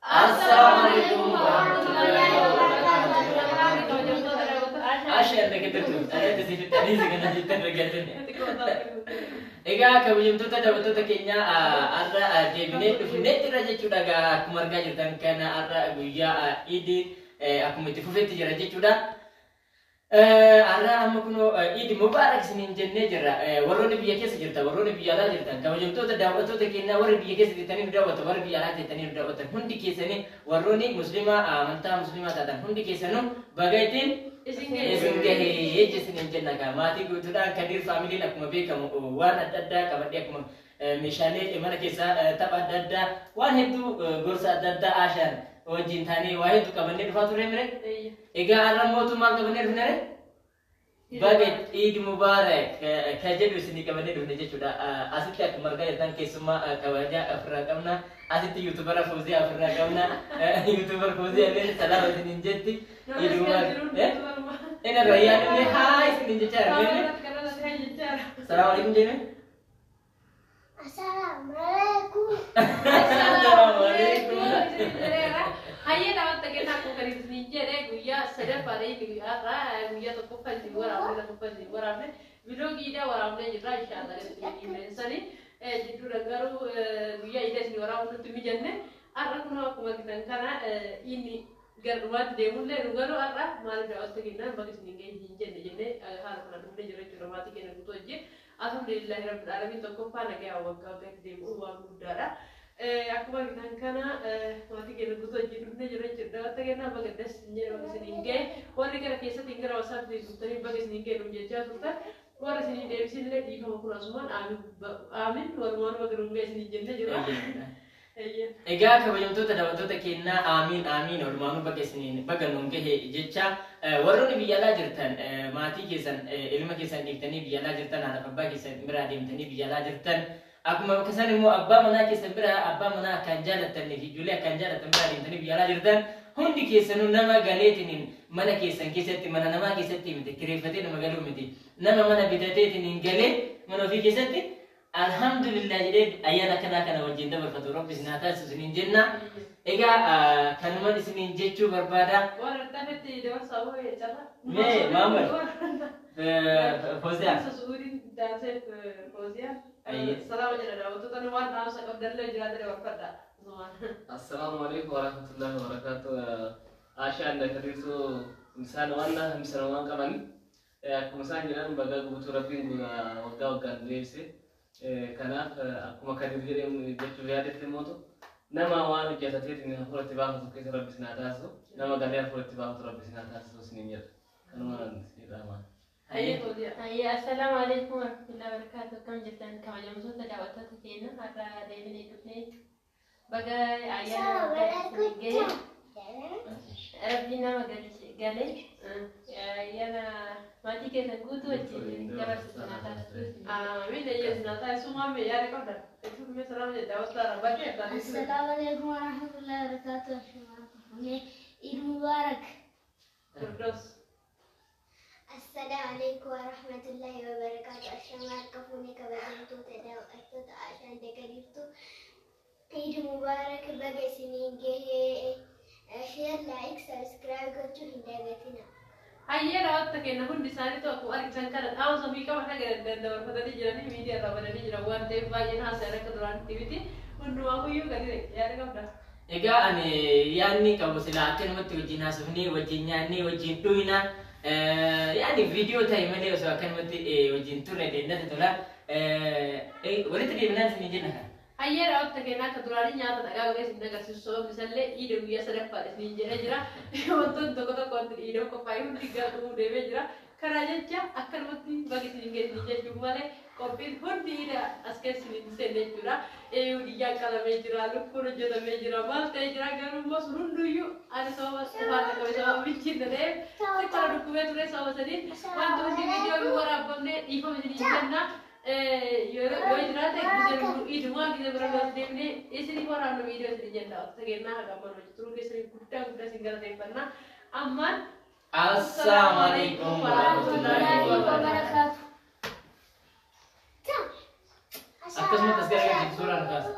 Assalaamu alaikum warahmatullahi wabarakatuh. Ashaan dhaggeeffatu. Adeemsa siifitanii si kana jettan dhaggeeffatani. Egaa kabajamtoota daawwattoota keenya, har'a deebinee dhufnee jirra jechuudha. Egaa akkuma argaa jirtan kana har'a guyyaa Iidii akkuma itti fufetti jira jechuudha. Har'a amma kunoo Iidi Mubaarak isiniin jennee jirra. Warroonni biyya keessa jirtan, warroonni biyya alaa jirtan, kabajamtoota daawwattoota keenyaa, warri biyya keessa jirtanii nu daawwattan, warri biyya alaa jirtanii nu daawwattan, hundi keessanii warroonni musliimaa amantaa musliimaa taatan hundi keessanuu baga ittiin isin gahe. Isin gahee isiniin jenna. Gaa maatii guutuudhaan Kadir Familyn akkuma beekamu waan adda addaa qabadhee, akkuma meeshaalee mana keessaa, tapha adda addaa, waan hedduu, gorsa adda addaa Aashaan wajjin taanee waa hedduu qabannee dhufaa turre mire. Egaa har'a mootummaan qabannee dhufne re? Baga Iid Mubaarak ka jedhu isinii qabannee dhufne jechuudha. Asitti akkuma argaa jirtan keessummaa kabajaa ofirraa qabna. Asitti YouTubera Fooziyaa ofirraa qabna. YouTuber Fooziyaa illee salaama isiniin jetti. Iid Mubaarak. Ina Rayyaan illee haa isiniin jechaa jira. Salaamu alaikum jenne. Assalamu alaikum. Assalaamu alaikum. Hayyee, daawwatta kennaa, akkuma kan isin jedhe guyyaa sadaffaadha inni guyyaa har'aa. Guyyaa tokkoffaa isin waraabne, lammaffaa isin waraabne, viidiyoo iidaa waraabnee jirra inshaallah isin jidduudha. Garuu guyyaa iidaa isin waraabu nutti mijanne. Har'a kunoo akkuma argitan kana inni gara dhumaatti deemullee nu garuu har'a maaliif daawwatta kennaan baga isin hin hin jenne jennee haala kanaan dhufnee jira jechuudha maatii keenya guutuu wajjin. Alhamdulillahi rabbil alamin, tokkoffaa nagaa waggaa waggaatti deebi'u waan guddaadha. Akkuma argitan kana maatii keenya guutuu wajjin dhufnee jira jechuudha. Daawwatta kennaa, baga das hin jedhe, baga isin hin ga'e. Warri gara keessatti gara WhatsAppii turtanii baga isin hin ga'e nuun jechaa turtan. Warra isin hin deebisinillee dhiifama, kun asumaan aamin, walumaan baga nuun ga'e isin hin jennee jirra. Egaa kabajamtoota daawwattoota keenyaa, aamiin aamiin, walumaanuu baga isiniin baga nuun gahe jecha. Warroonni biyya alaa jirtan, maatii keessan, ilma keessan dhiiftanii biyya alaa jirtan, haadha abbaa keessan biraa deemtanii biyya alaa jirtan, akkuma bakka isaan immoo abbaa manaa keessan biraa, abbaa manaa akkaan jaalattanii fi ijoollee akkaan jaalattan biraa deemtanii biyya alaa jirtan, hundi keessanuu nama galeetiniin mana keessan keessatti, mana namaa keessatti miti, kireeffatee nama galuu miti, nama mana bitateetiniin galee mana ofii keessatti alhamdulillah jedhee ayyaana akkanaa kana wajjin dabarfatu rabbi isin haa taasisu isiniin jenna. Egaa kanuman isiniin jechuu barbaada. Warra tafetti dabarsaa hoo carraa. Mee Maamad. Fooziyaa. Suudiin daanseef Fooziyaa. Ayyee. Salaama jedha daawwattoota, waan dhaamsa qabdallee jiraate dabarfadha. Assalaamu alaikum warahmatullahi wabarakatuh. Ashaan Kadiirtuu isaan waan misana waan qaban, akkuma isaan jedhan baga guutuu rabbiin waggaa waggaan deebise. Kanaaf akkuma Kadir jedhee jechuuf yaadetti immoo nama waan hojjetateetiin hafuuratti baafatu keessa rabbi isin haa taasisu. Nama galee hafuuratti baafatu rabbi isin haa taasisu isiniin jedha. Kanuma jedhama. Hayyee Fooziyaa. Hayyee, assalaamu alaikum warahmatullahi wabarakatuh. Akkam jirtan kabajamtoota daawwattoota keenya? Har'a deebinee dhufnee baga ayyaana waggaa isin gahe. Rabbiin nama galee ayyaana maatii keessan guutuu wajjin dabarsitu naa taasisu. Amiin, ayyee isin haa taasisu. Maamee yaada qabda. Itti fufee salaama jedha daawwattoota bakkee taasisu. Assalamu alaikum warahmatullahi wabarakatuh. Eid Mubarak. Firdaus. Assalamu alaikum warahmatullahi wabarakatuh. Ashamaa harka fuunee kabajamtoota daawwattoota Ashaan Degariiftuu. Eid Mubarak, baga isiniin gahee. Share, like, subscribe gochuu hin dagatina. Hayyee, daawwatta keenya, hundi isaaniitu akkuma argitan kana dhaamsa ofii qaban haga dabarfatanii jiranii miidiyaa irraa badanii jiran waan ta'eef baay'een haasa'an akka duraanitti miti. Hundumaafuyyuu gadi yaada qabda. Egaa ani yaadni qabu silaa akkanumatti wajjin haasofnee, wajjin nyaannee, wajjin dhuyna, yaani viidiyoo ta'e malee osoo akkanumatti wajjin turre deemnatti tola. Walitti deebinaan isinii jenna kana. Hayyee, daawwatta keenya, akka duraanii nyaata dhagaa godhee isin agarsiisu, sababni isallee iida guyyaa sadaffaadha isiniin jedhee jira. Wantoonni tokko tokko wanti iida qophaa'e hundi gara dhumuu deemee jira. Kana jecha akkanumatti baga isin geessini jechuun malee qophiin hundi iida as keessa isin seenne jechuudha. Diyyaan qalamee jira, lukkuun hojjetamee jira, maal ta'ee jira, garuu immoo sun hunduyyuu ani sababa qofaan qabe, sababa michiin ta'eef xiqqoo dhukkubee ture, sababa saniin wanti hundi viidiyoo hin waraabamne, dhiifama isinii jenna. Yoo jiraate gizee iidumaa gizee bira loon deemnee isinii waraabna viidiyoo isinii jenna. Sageenaa haga ammaan hojii turuu keessanii guddaa guddaa isin galateeffanna. Ammaan Assalaamu alaikum warahmatullahi wabarakatuh. Wabarakatuh. Akkasumas as garagalchi suuraan kaasa.